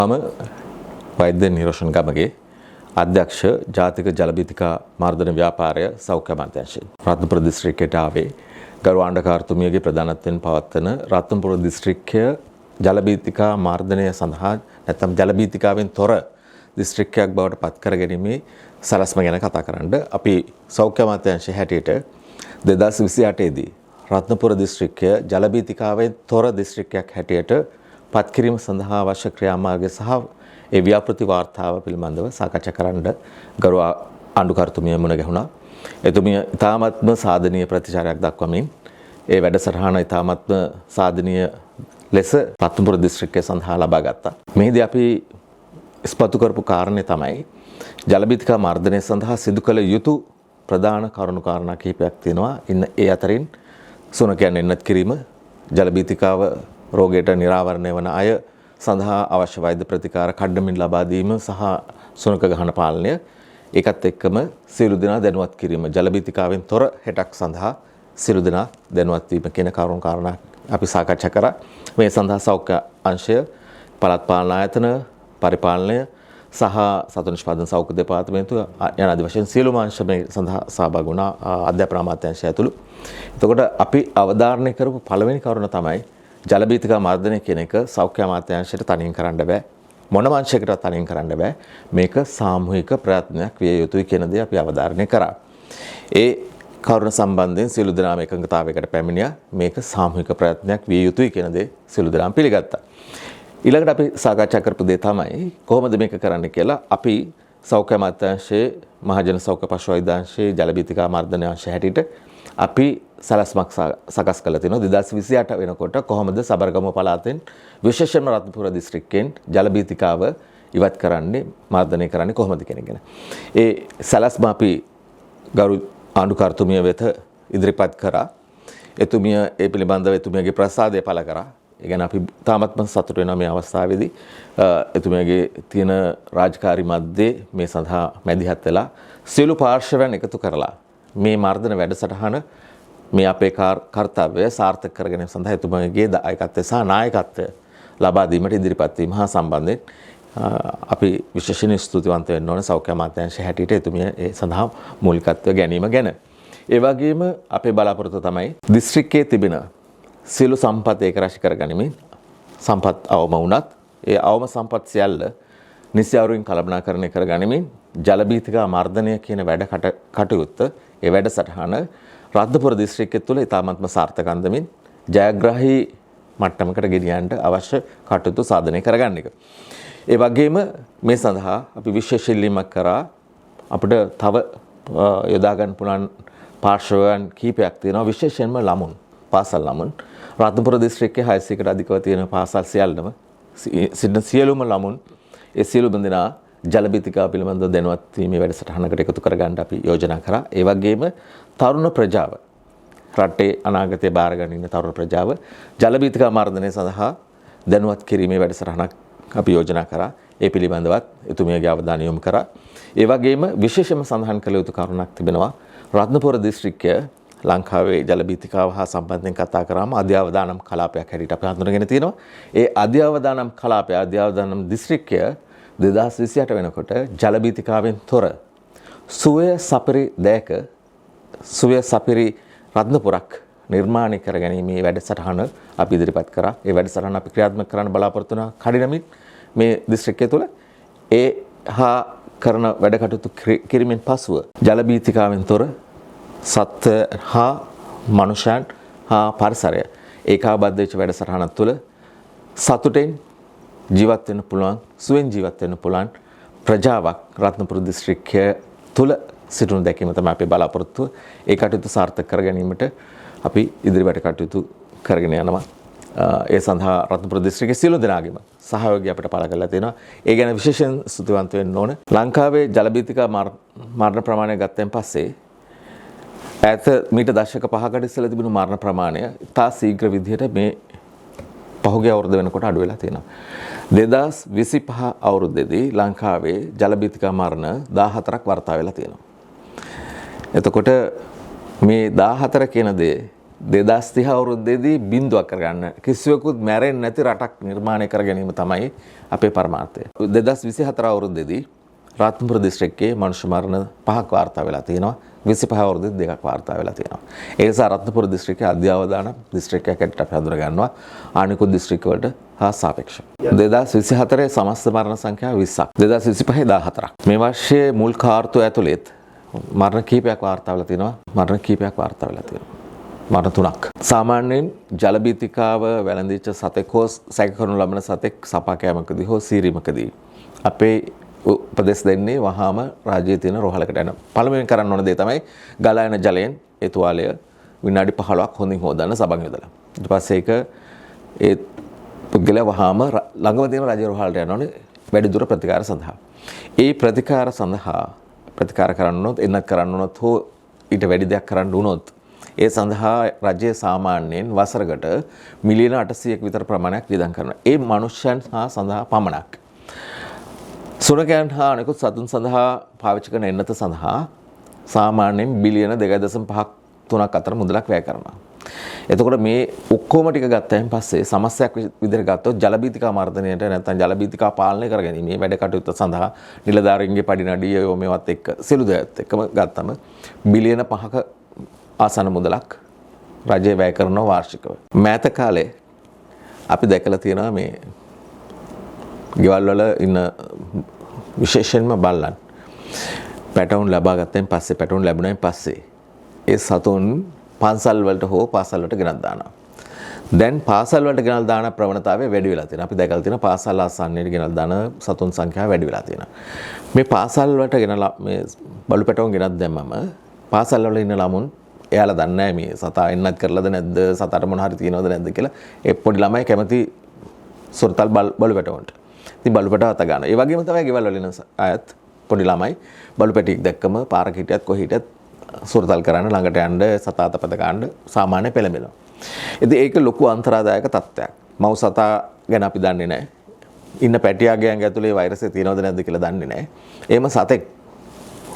මම වෛද්‍ය නිරෝෂන් ගමගේ, අධ්‍යක්ෂ, ජාතික ජලබීතිකා මර්ධන ව්‍යාපාරය, සෞඛ්‍ය අමාත්‍යාංශය. රත්නපුර දිස්ත්‍රික්කයට ආවේ ගරු ආණ්ඩුකාරතුමියගේ ප්‍රධානත්වයෙන් පවත්වන රත්නපුර දිස්ත්‍රික්කය ජලබීතිකා මර්ධනය සඳහා, නැත්නම් ජලබීතිකාවෙන් තොර දිස්ත්‍රික්කයක් බවට පත් කර ගැනීමේ සැලැස්ම ගැන කතා කරන්න. අපි සෞඛ්‍ය අමාත්‍යාංශය හැටියට 2028 දී රත්නපුර දිස්ත්‍රික්කය ජලබීතිකාවෙන් තොර දිස්ත්‍රික්කයක් හැටියට පත් කිරීම සඳහා අවශ්‍ය ක්‍රියාමාර්ග සහ ඒ ව්‍යාපෘති වාර්තාව පිළිබඳව සාකච්ඡා කරන්න ගරු ආණ්ඩුකාරතුමිය මුණ ගැහුණා. එතුමිය ඉතාමත්ම සාධනීය ප්‍රතිචාරයක් දක්වමින් ඒ වැඩසටහන ඉතාමත්ම සාධනීය ලෙස රත්නපුර දිස්ත්‍රික්කය සඳහා ලබා ගත්තා. මෙහිදී අපි ඉස්මතු කරපු කාරණේ තමයි ජලබීතිකා මර්ධනය සඳහා සිදු කළ යුතු ප්‍රධාන කරුණු කාරණා කිහිපයක් තියෙනවා. ඉන්න ඒ අතරින් සුනඛයන් එන්නත් කිරීම, ජලබීතිකාව රෝගයට නිරාවරණය වන අය සඳහා අවශ්‍ය වෛද්‍ය ප්‍රතිකාර කඩිනමින් ලබා දීම සහ සුනඛ ගහන පාලනය, ඒකත් එක්කම සියලු දෙනා දැනුවත් කිරීම, ජලබීතිකාවෙන් තොර හෙටක් සඳහා සියලු දෙනා දැනුවත් වීම කියන කරුණු කාරණා අපි සාකච්ඡා කරා. මේ සඳහා සෞඛ්‍ය අංශය, පළාත් පාලන ආයතන, පරිපාලනය සහ සතු නිෂ්පාදන සෞඛ්‍ය දෙපාර්තමේන්තුව යන ආදි වශයෙන් සියලුම අංශ මේ සඳහා සහභාගී වුණා, අධ්‍යාපන අමාත්‍යාංශය ඇතුළු. එතකොට අපි අවධාරණය කරපු පළවෙනි කරුණ තමයි ජලබීතිකා මර්ධනය කියන එක සෞඛ්‍ය අමාත්‍යාංශයට තනියෙන් කරන්න බෑ. මොනම අංශයකටවත් තනියෙන් කරන්න බෑ. මේක සාමූහික ප්‍රයත්නයක් විය යුතුයි කියන දේ අපි අවධාරණය කරා. ඒ කරුණ සම්බන්ධයෙන් සියලු දෙනාම එකඟතාවයකට පැමිණියා. මේක සාමූහික ප්‍රයත්නයක් විය යුතුයි කියන දේ සියලු දෙනාම පිළිගත්තා. ඊළඟට අපි සාකච්ඡා කරපු දේ තමයි කොහොමද මේක කරන්න කියලා. අපි සෞඛ්‍ය අමාත්‍යාංශයේ මහජන සෞඛ්‍ය පශු වෛද්‍යාංශයේ ජලබීතිකා මර්ධන අංශය හැටියට අපි සැලැස්මක් සකස් කරලා තිනවා 2028 වෙනකොට කොහොමද සබරගමුව පළාතෙන්, විශේෂයෙන්ම රත්නපුර දිස්ත්‍රික්කයෙන් ජලබීතිකාව ඉවත් කරන්නේ, මර්ධනය කරන්නේ කොහොමද කියන එක ගැන. ඒ සැලැස්ම අපි ගරු ආණ්ඩුකාරතුමිය වෙත ඉදිරිපත් කරා. එතුමිය ඒ පිළිබඳව එතුමියගේ ප්‍රසාදය පළ කරා. ඒ ගැන අපි තාමත්ම සතුටු වෙනවා මේ අවස්ථාවේදී. එතුමියගේ තියෙන රාජකාරි මැද්දේ මේ සඳහා මැදිහත් වෙලා සියලු පාර්ශවයන් එකතු කරලා මේ මර්ධන වැඩසටහන, මේ අපේ කර්තව්‍ය සාර්ථක කර ගැනීම සඳහා එතුමියගේ දායකත්වය සහ නායකත්වය ලබා දීමට ඉදිරිපත් වීම හා සම්බන්ධයෙන් අපි විශේෂයෙන් ස්තුතිවන්ත වෙන්න ඕන සෞඛ්‍ය අමාත්‍යාංශය හැටියට එතුමිය ඒ සඳහා මූලිකත්වය ගැනීම ගැන. ඒ වගේම අපේ බලාපොරොත්තුව තමයි දිස්ත්‍රික්කයේ තිබෙන සියලු සම්පත් ඒකරාශි කරගනිමින්, සම්පත් අවම වුණත් ඒ අවම සම්පත් සියල්ල නිසි අයුරින් කළමනාකරණය කරගනිමින් ජලබීතිකා මර්ධනය කියන වැඩ කටයුත්ත, ඒ වැඩසටහන රත්නපුර දිස්ත්‍රික්කය තුළ ඉතාමත්ම සාර්ථක අන්දමින් ජයග්‍රාහී මට්ටමකට ගෙනියන්න අවශ්‍ය කටයුතු සාධනය කරගන්න එක. ඒ වගේම මේ සඳහා අපි විශේෂ ඉල්ලීමක් කරා. අපිට තව යොදා ගන්න පුළුවන් පාර්ශවයන් කීපයක් තියෙනවා, විශේෂයෙන්ම ළමුන්, පාසල් ළමුන්. රත්නපුර දිස්ත්‍රික්කයේ 600කට අධිකව තියෙන පාසල් සියල්ලම සිටින සියලුම ළමුන්, ඒ සියලුම දෙනා ජලබීතිකා පිළිබඳව දැනුවත් වීමේ වැඩසටහනකට එකතු කරගන්න අපි යෝජනා කරා. ඒ වගේම තරුණ ප්‍රජාව, රටේ අනාගතය බාර ගන්න ඉන්න තරුණ ප්‍රජාව ජලබීතිකා මර්ධනය සඳහා දැනුවත් කිරීමේ වැඩසටහනක් අපි යෝජනා කරා. ඒ පිළිබඳවත් එතුමියගේ අවධානය යොමු කරා. ඒ වගේම විශේෂයෙන්ම සඳහන් කළ යුතු කරුණක් තිබෙනවා. රත්නපුර දිස්ත්‍රික්කය ලංකාවේ ජලබීතිකාව හා සම්බන්ධයෙන් කතා කරාම අධ්‍යවදානම් කලාපයක් හැටියට අපි හඳුනගෙන තියෙනවා. ඒ අධ්‍යවදානම් කලාපය, අධ්‍යවදානම් දිස්ත්‍රික්කය 2028 වෙනකොට ජලබීතිකාවෙන් තොර සුවය සපිරි දෑක, සුවය සපිරි රත්නපුරක් නිර්මාණය කර ගැනීමේ වැඩසටහන අපි ඉදිරිපත් කරා. ඒ වැඩසටහන අපි ක්‍රියාත්මක කරන්න බලාපොරොත්තු වෙනවා කඩිනමින් මේ දිස්ත්‍රික්කය තුළ. ඒ හා කරන වැඩ කටයුතු කිරීමෙන් පසුව ජලබීතිකාවෙන් තොර සත්ව හා මනුෂ්‍යයන් හා පරිසරය ඒකාබද්ධ වෙච්ච වැඩසටහනක් තුළ සතුටෙන් ජීවත් වෙන්න පුළුවන්, සුවෙන් ජීවත් වෙන්න පුළුවන් ප්‍රජාවක් රත්නපුර දිස්ත්‍රික්කය තුළ සිටිනු දැකීම තමයි අපේ බලාපොරොත්තුව. ඒ කටයුතු සාර්ථක කර ගැනීමට අපි ඉදිරි වැඩ කටයුතු කරගෙන යනවා. ඒ සඳහා රත්නපුර දිස්ත්‍රික්කයේ සියලු දෙනාගේම සහයෝගය අපිට පළ කරලා තියෙනවා. ඒ ගැන විශේෂයෙන් ස්තුතිවන්ත වෙන්න ඕන. ලංකාවේ ජලබීතිකා මරණ ප්‍රමාණය ගත්තයින් පස්සේ ඈත මීට දශක 5කට ඉස්සෙල්ලා තිබුණු මරණ ප්‍රමාණය ඉතා ශීඝ්‍ර විදිහට මේ පහුගිය අවුරුද්ද වෙනකොට අඩු වෙලා තියෙනවා. 2025 අවුරුද්දේදී ලංකාවේ ජලබීතිකා මරණ 14ක් වාර්තා වෙලා තියෙනවා. එතකොට මේ 14 කියන දේ 2030 අවුරුද්දේදී බිඳුවක් කරගන්න, කිසිවෙකුත් මැරෙන්නේ නැති රටක් නිර්මාණය කර ගැනීම තමයි අපේ පරමාර්ථය. 2024 අවුරුද්දේදී රත්නපුර දිස්ත්‍රික්කයේ මනුෂ්‍ය මරණ 5ක් වාර්තා වෙලා තියෙනවා. 25 අවුරුද්දේ 2ක් වාර්තා වෙලා තියෙනවා. ඒ නිසා රත්නපුර දිස්ත්‍රික්කයේ අධ්‍යවදාන දිස්ත්‍රික්කයක් හැටියට අපි හඳුනා ගන්නවා අනිකුත් දිස්ත්‍රික්ක වලට හා සාපේක්ෂව. 2024 සමස්ත මරණ සංඛ්‍යාව 20ක්. 2025 14ක්. මේ වර්ෂයේ මුල් කාර්තුව ඇතුළත් මරණ කිහිපයක් වාර්තා වෙලා තියෙනවා. මරණ කිහිපයක් වාර්තා වෙලා තියෙනවා. මරණ 3ක්. සාමාන්‍යයෙන් ජල බීතිකාව වැළඳිච්ච සතෙක් හෝ සැක කරනු ලබන සතෙක් සපා කෑමකදී හෝ සීරීමකදී අපේ උපදෙස් දෙන්නේ වහාම රාජ්‍යයේ තියෙන රෝහලකට යන. පළමුවෙන් කරන්න ඕන දේ තමයි ගලා යන ජලයෙන් ඒ තුවාලය විනාඩි 15ක් හොඳින් හොදන්න සබන් යොදලා. ඊට පස්සේ ඒක ඒ පුද්ගලයා වහාම ළඟම තියෙන රාජ්‍ය රෝහලට යන්න ඕනේ වැඩිදුර ප්‍රතිකාර සඳහා. ඒ ප්‍රතිකාර සඳහා ප්‍රතිකාර කරන්න වුණොත්, එන්නත් කරන්න වුණොත් හෝ ඊට වැඩි දෙයක් කරන්න වුණොත් ඒ සඳහා රජය සාමාන්‍යයෙන් වසරකට මිලියන 800ක් විතර ප්‍රමාණයක් වියදම් කරනවා. ඒ මනුෂ්‍යයන් හා සඳහා පමණක්. සුනඛයන් හා අනෙකුත් සතුන් සඳහා පාවිච්චි කරන එන්නත සඳහා සාමාන්‍යයෙන් බිලියන 2.5 3ක් අතර මුදලක් වැය කරනවා. එතකොට මේ ඔක්කොම ටික ගත්තයින් පස්සේ සමස්තයක් විදිහට ගත්තොත් ජල බීතිකා මර්ධනයට නැත්නම් ජල බීතිකා පාලනය කර ගැනීම මේ වැඩ කටයුත්ත සඳහා නිලධාරීන්ගේ පඩි නඩිය ඒවා මේවත් එක්ක සියලු දේත් එක්කම ගත්තම බිලියන 5ක ආසන්න මුදලක් රජය වැය කරනවා වාර්ෂිකව. මෑත කාලේ අපි දැකලා තියෙනවා මේ ගෙවල් වල ඉන්න විශේෂයෙන්ම බල්ලන් පැටවුන් ලබා ගත්තයින් පස්සේ, පැටවුන් ලැබුණයින් පස්සේ ඒ සතුන් පන්සල් වලට හෝ පාසල් වලට ගෙනත් දානවා. දැන් පාසල් වලට ගෙනත් දාන ප්‍රවණතාවය වැඩි වෙලා තියෙනවා. අපි දැකලා තියෙනවා පාසල් ආසන්නයට ගෙනත් දාන සතුන් සංඛ්‍යාව වැඩි වෙලා තියෙනවා. මේ පාසල් වලට ගෙනලා මේ බලු පැටවුන් ගෙනත් දැම්මම පාසල් වල ඉන්න ළමුන් එයාලා දන්නේ නැහැ මේ සතා එන්නත් කරලාද නැද්ද, සතාට මොන හරි තියෙනවද නැද්ද කියලා. ඒ පොඩි ළමයි කැමති සොරතල් බලු පැටවුන්ට. ඉතින් බලු පැටව අත ගන්නවා. ඒ වගේම තමයි ගෙවල් වල ඉන්න අයත් පොඩි ළමයි බලු පැටියෙක් දැක්කම පාරක හිටියත් කොහේ හිටියත් සොරතල් කරන්න ළඟට යන්න සතා අතපත ගන්න සාමාන්‍ය පෙළඹෙනවා. ඉතින් ඒක ලොකු අන්තරාදායක තත්ත්වයක්. මව් සතා ගැන අපි දන්නේ නැහැ. ඉන්න පැටියාගේ ඇඟ ඇතුලේ වෛරසය තියෙනවද නැද්ද කියලා දන්නේ නැහැ. එහෙම සතෙක්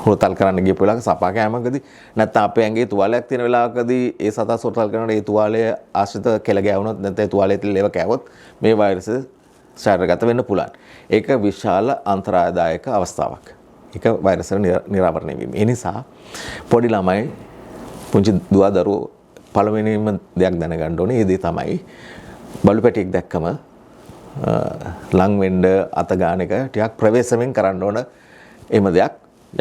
හොරතල් කරන්න ගියපු වෙලාවක සපා කෑමකදී නැත්නම් අපේ ඇඟේ තුවාලයක් තියෙන වෙලාවකදී ඒ සතා හොරතල් කරනකොට ඒ තුවාලය ආශ්‍රිත කෙල ගෑවුනොත් නැත්නම් ඒ තුවාලයේ තියෙන ලෙව කෑවොත් මේ වෛරසය ශරීරගත වෙන්න පුළුවන්. ඒක විශාල අන්තරාදායක අවස්ථාවක්. ඒක වෛරසය නිරාවරණය වීම. ඒ නිසා පොඩි ළමයි පුංචි දුව දරුවෝ පළවෙනිම දෙයක් දැනගන්න ඕනේ. ඒ දේ තමයි බලු පැටියෙක් දැක්කම ලං වෙන්න අත ගන්න එක ටිකක් ප්‍රවේශමෙන් කරන්න ඕන. එහෙම දෙයක්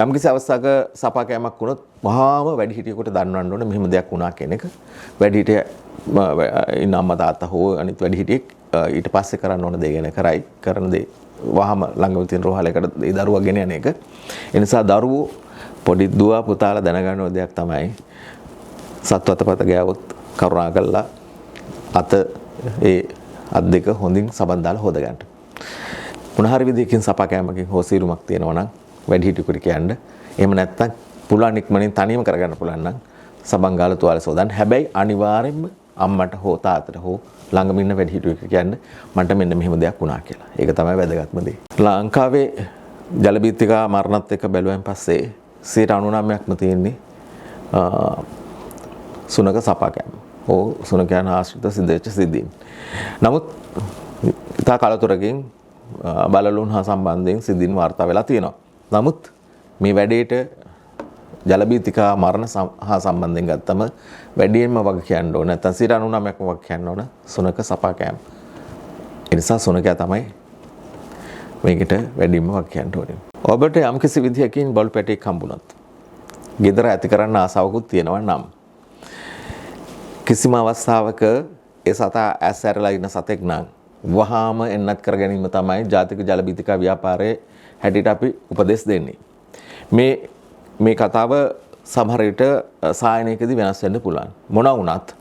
යම්කිසි අවස්ථාවක සපා කෑමක් වුණොත් වහාම වැඩිහිටියෙකුට දන්වන්න ඕනේ මෙහෙම දෙයක් වුණා කියන එක. වැඩිහිටිය ඉන්න අම්මා තාත්තා හෝ අනිත් වැඩිහිටියෙක් ඊට පස්සේ කරන්න ඕන දේ ගැන කරයි. කරන දේ වහාම ළඟම තියෙන රෝහලකට ඒ දරුවා ගෙන යන එක. ඒ නිසා දරුවෝ පොඩි දුව පුතාලා දැනගන්න ඕන දෙයක් තමයි සත්ව අතපත ගෑවොත් කරුණා කරලා අත ඒ අත් දෙක හොඳින් සබන් දාලා හොද ගන්න. මොන හරි විදිහකින් සපා කෑමකින් හෝ සීරුමක් තියෙනවා නම් වැඩිහිටියෙකුට කියන්න. එහෙම නැත්නම් පුළුවන් ඉක්මනින් තනියම කරගන්න පුළුවන් නම් සබන් ගාලා තුවාල සෝදන්න. හැබැයි අනිවාර්යෙන්ම අම්මට හෝ තාත්තට හෝ ළඟම ඉන්න වැඩිහිටියෙකුට කියන්න මන්ට මෙන්න මෙහෙම දෙයක් වුණා කියලා. ඒක තමයි වැදගත්ම දේ. ලංකාවේ ජල බීතිකා මරණත් එක්ක බැලුවෙන් පස්සේ 99%ක්ම තියෙන්නේ සුනක සපා කෑම හෝ සුනකයන් ආශ්‍රිත සිද්ධ වෙච්ච සිද්ධීන්. නමුත් ඉතා කලතුරකින් බලලුන් හා සම්බන්ධයෙන් සිද්ධීන් වාර්තා වෙලා තියෙනවා. නමුත් මේ වැඩේට ජල බීතිකා මරණ හා සම්බන්ධයෙන් ගත්තම වැඩියෙන්ම වග කියන්න ඕන නැත්නම් 99%ක්ම වග කියන්න ඕන සුනක සපා කෑම. ඒ නිසා සුනකයා තමයි මේකට වැඩියෙන්ම වග කියන්න ඕනේ. ඔබට යම්කිසි විදිහකින් බලු පැටියෙක් හම්බුනොත් ගෙදර ඇති කරන්න ආසාවකුත් තියෙනවා නම් කිසිම අවස්ථාවක ඒ සතා ඇස් ඇරලා ඉන්න සතෙක් නම් වහාම එන්නත් කර ගැනීම තමයි ජාතික ජල බීතිකා ව්‍යාපාරයේ හැටියට අපි උපදෙස් දෙන්නේ. මේ කතාව සමහර විට සායනයකදී වෙනස් වෙන්න පුළුවන්. මොන වුණත්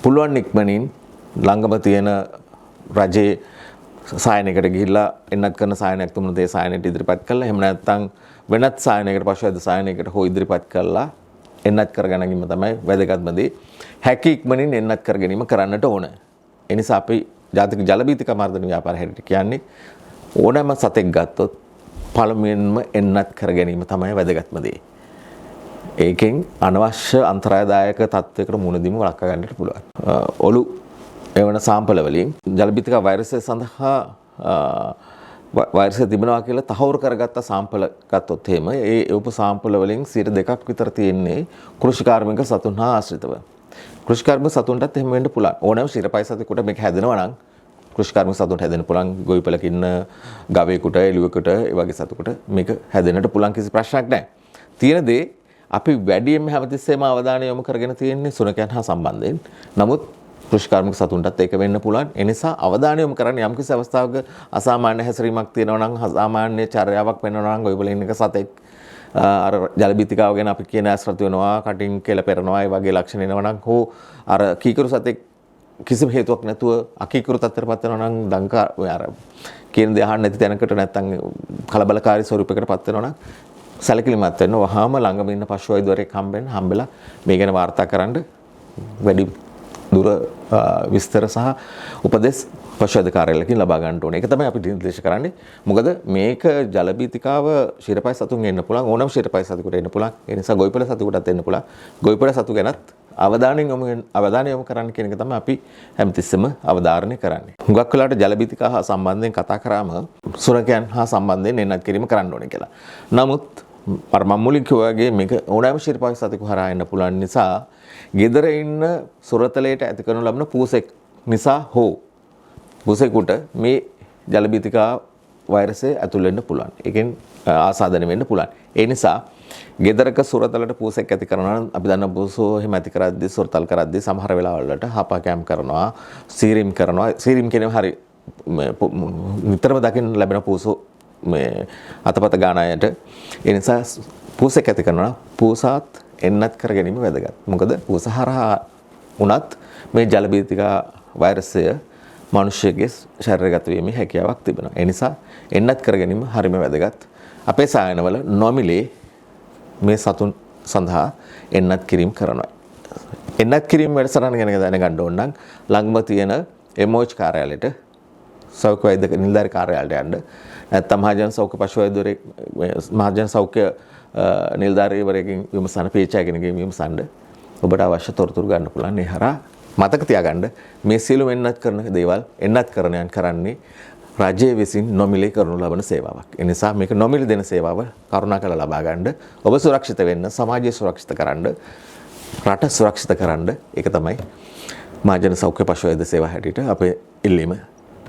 පුළුවන් ඉක්මනින් ළඟම තියෙන රජයේ සායනයකට ගිහිල්ලා එන්නත් කරන සායනයක් තුමුණු ඒ සායනයට ඉදිරිපත් කළා. එහෙම නැත්නම් වෙනත් සායනයකට පශු වෛද්‍ය සායනයකට හෝ ඉදිරිපත් කළා එන්නත් කර ගැනීම තමයි වැදගත්ම දේ. හැකි ඉක්මනින් එන්නත් කර ගැනීම කරන්නට ඕන. ඒ නිසා අපි ජාතික ජල බීතිකා මර්ධන ව්‍යාපාර හැටියට කියන්නේ ඕනෑම සතෙක් ගත්තොත් පළමුවෙන්ම එන්නත් කර ගැනීම තමයි වැදගත්ම දේ. ඒකෙන් අනවශ්‍ය අන්තරායදායක තත්ත්වයකට මුහුණ දීම වළක්වා ගන්නට පුළුවන්. ඔලු එවන සාම්පල වලින් ජලබීතිකා වෛරසය සඳහා වෛරසය තිබෙනවා කියලා තහවුරු කරගත්ත සාම්පල ගත්තොත් එහෙම ඒ එවපු සාම්පල වලින් 2% විතර තියෙන්නේ කෘෂිකාර්මික සතුන් හා ආශ්‍රිතව. කෘෂිකාර්මික සතුන්ටත් එහෙම වෙන්න පුළුවන්. ඕනෑම ක්ෂීරපායි සතෙකුට මේක හැදෙනවා නම් කෘෂිකාර්මික සතුන්ට හැදෙන්න පුළුවන්. ගොවිපළක ඉන්න ගවයෙකුට, එළුවෙකුට, ඒ වගේ සතෙකුට මේක හැදෙන්නට පුළුවන්, කිසි ප්‍රශ්නයක් නැහැ. තියෙන දේ අපි වැඩියෙන්ම හැමතිස්සෙම අවධානය යොමු කරගෙන තියෙන්නේ සුනඛයන් හා සම්බන්ධයෙන්. නමුත් කෘෂිකාර්මික සතුන්ටත් ඒක වෙන්න පුළුවන්. ඒ නිසා අවධානය යොමු කරන්න යම්කිසි අවස්ථාවක අසාමාන්‍ය හැසිරීමක් තියෙනවා නම්, අසාමාන්‍ය චර්යාවක් වෙනවා නම්, ගොවිපළේ ඉන්න එක සතෙක් අර ජලබීතිකාව ගැන අපි කියන ඇස් රතු වෙනවා, කටින් කෙල පෙරනවා, ඒ වගේ ලක්ෂණ එනවා නම්, හෝ අර කීකරු සතෙක් කිසිම හේතුවක් නැතුව අකීකරු තත්ත්වයට පත් වෙනවා නම්, දංකා ඔය අර කියන දේ අහන්න නැති තැනකට නැත්තම් කලබලකාරී ස්වරූපයකට පත් වෙනවා නම් සැලකිලිමත් වෙන්න. වහාම ළඟම ඉන්න පශු වෛද්‍යවරයෙක් හම්බෙලා මේ ගැන වාර්තා කරන්න වැඩි දුර විස්තර සහ උපදෙස් පශු වෛද්‍ය කාර්යාලයකින් ලබා ගන්න ඕනේ. ඒක තමයි අපි නිර්දේශ කරන්නේ. මොකද මේක ජලබීතිකාව ක්ෂීරපායි සතුන් එන්න පුළුවන්, ඕනම ක්ෂීරපායි සතෙකුට එන්න පුළුවන්. ඒ නිසා ගොවිපළ සතෙකුටත් එන්න පුළුවන්. ගොවිපළ සතු ගැනත් අවධානය යොමු කරන්න කියන එක තමයි අපි හැමතිස්සෙම අවධාරණය කරන්නේ. හුඟක් වෙලාවට ජලබීතිකා හා සම්බන්ධයෙන් කතා කරාම සුනඛයන් හා සම්බන්ධයෙන් එන්නත් කිරීම කරන්න ඕනේ කියලා. නමුත් අර මම මුලින් කිව්වා වගේ මේක ඕනෑම ක්ෂීරපායි සතෙකු හරහා එන්න පුළුවන් නිසා ගෙදර ඉන්න සුරතලයට ඇති කරනු ලබන පූසෙක් නිසා හෝ පූසෙකුට මේ ජලබීතිකා වෛරසය ඇතුල් වෙන්න පුළුවන්. ඒකෙන් ආසාදනය වෙන්න පුළුවන්. ඒ නිසා ගෙදරක සුරතලට පූසෙක් ඇති කරනවා නම් අපි දන්න පූසෝ එහෙම ඇති කරද්දී සුරතල් කරද්දී සමහර වෙලාවල් වලට හපා කැම් කරනවා, සීරීම් කරනවා. සීරීම් කියන්නේ හරි නිතරම දකින්න ලැබෙන පූසෝ මේ අතපත ගාන අයට. ඒ නිසා පූසෙක් ඇති කරනවා නම් පූසාත් එන්නත් කර ගැනීම වැදගත්. මොකද පූස හරහා වුණත් මේ ජලබීතිකා වෛරසය මනුෂ්‍යගේ ශරීරගත වීමේ හැකියාවක් තිබෙනවා. ඒ නිසා එන්නත් කර ගැනීම හරිම වැදගත්. අපේ සායනවල නොමිලේ මේ සතුන් සඳහා එන්නත් කිරීම කරනවා. එන්නත් කිරීම වැඩසටහන ගැන දැනගන්න ඕන නම් ළඟම තියෙන MOH කාර්යාලයට, සෞඛ්‍ය වෛද්‍ය නිලධාරි කාර්යාලයට යන්න. නැත්නම් මහජන සෞඛ්‍ය පශු වෛද්‍යවරයෙක්, මහජන සෞඛ්‍ය නිලධාරීවරයෙකින් විමසන්න, PHI කෙනෙක්ගෙන් විමසන්න. ඔබට අවශ්‍ය තොරතුරු ගන්න පුළුවන්. ඒ හරහා මතක තියාගන්න මේ සියලුම එන්නත් කරන දේවල්, එන්නත් කරණයන් කරන්නේ රජය විසින් නොමිලේ කරනු ලබන සේවාවක්. ඒ නිසා මේක නොමිලේ දෙන සේවාව කරුණාකරලා ලබා ගන්න. ඔබ සුරක්ෂිත වෙන්න, සමාජය සුරක්ෂිත කරන්න, රට සුරක්ෂිත කරන්න. ඒක තමයි මහජන සෞඛ්‍ය පශු වෛද්‍ය සේවා හැටියට අපේ ඉල්ලීම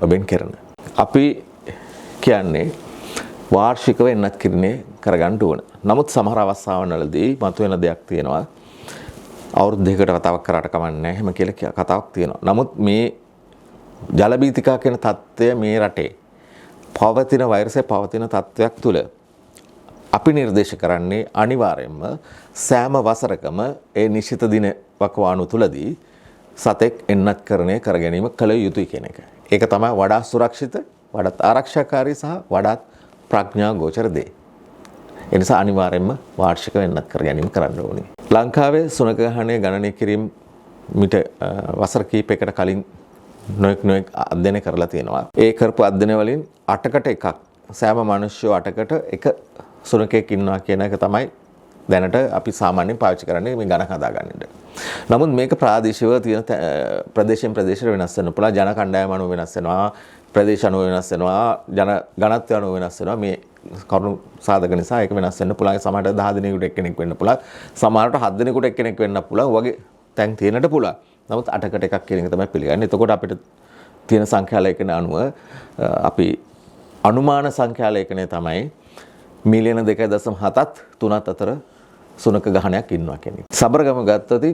ඔබෙන් කරන. අපි කියන්නේ වාර්ෂිකව එන්නත් කිරණය කරගන්න ඕන. නමුත් සමහර අවස්ථාවන් වලදී මතුවෙන දෙයක් තියෙනවා. අවුරුදු දෙකකට වතාවක් කරාට කමක් නැහැ එහෙම කියලා කතාවක් තියෙනවා. නමුත් මේ ජලබීතිකා කියන තත්ත්වය මේ රටේ පවතින වෛරසය පවතින තත්ත්වයක් තුළ අපි නිර්දේශ කරන්නේ අනිවාර්යයෙන්ම සෑම වසරකම ඒ නිශ්චිත දින වකවානු තුලදී සතෙක් එන්නත් කරණය කර ගැනීම කළ යුතුයි කියන එක. ඒක තමයි වඩා සුරක්ෂිත, වඩාත් ආරක්ෂාකාරී සහ වඩාත් ප්‍රඥා ගෝචර දේ. ඒ නිසා අනිවාර්යයෙන්ම වාර්ෂිකව එන්නත් කර ගැනීම කරන්න ඕනේ. ලංකාවේ සුනඛ ගහණය ගණනය කිරීම මිට වසර කිහිපයකට කලින් නොයෙක් නොයෙක් අධ්‍යයන කරලා තියෙනවා. ඒ කරපු අධ්‍යයන වලින් 8කට එකක්, සෑම මිනිස්සු 8කට එක සුනඛයෙක් ඉන්නවා කියන එක තමයි දැනට අපි සාමාන්‍යයෙන් පාවිච්චි කරන්නේ මේ ගණන් හදාගන්නට. නමුත් මේක ප්‍රාදේශීයව තියෙන ප්‍රදේශයෙන් ප්‍රදේශයට වෙනස් වෙන්න පුළුවන්. ජන කණ්ඩායම අනුව වෙනස් වෙනවා, ප්‍රදේශ අනුව වෙනස් වෙනවා, ජන ඝනත්වය අනුව වෙනස් වෙනවා. මේ කරුණු සාධක නිසා ඒක වෙනස් වෙන්න පුළුවන්. සමහරට 10 දෙනෙකුට එක්කෙනෙක් වෙන්න පුළුවන්. සමහරට 7 දෙනෙකුට එක්කෙනෙක් වෙන්න පුළුවන්. වගේ තැන් තියෙන්නට පුළුවන්. නමුත් 8කට එකක් කියන එක තමයි පිළිගන්නේ. එතකොට අපිට තියෙන සංඛ්‍යා ලේඛන අනුව අපි අනුමාන සංඛ්‍යා ලේඛනය තමයි මිලියන 2.7ත් 3ත් අතර සුනඛ ගහණයක් ඉන්නවා කියන එක. සබරගම ගත්තොත්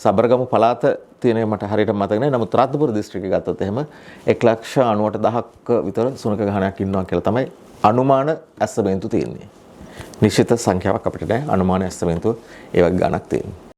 සබරගම පළාත තියෙන එක මට හරියට මතක නෑ. නමුත් රත්නපුර දිස්ත්‍රික්කය ගත්තොත් එහෙම 1,98,000ක් විතර සුනඛ ගහණයක් ඉන්නවා කියලා තමයි අනුමාන ඇස්තමේන්තු තියෙන්නේ. නිශ්චිත සංඛ්‍යාවක් අපිට නෑ. අනුමාන ඇස්තමේන්තුව ඒ වගේ ගණක් තියෙනවා.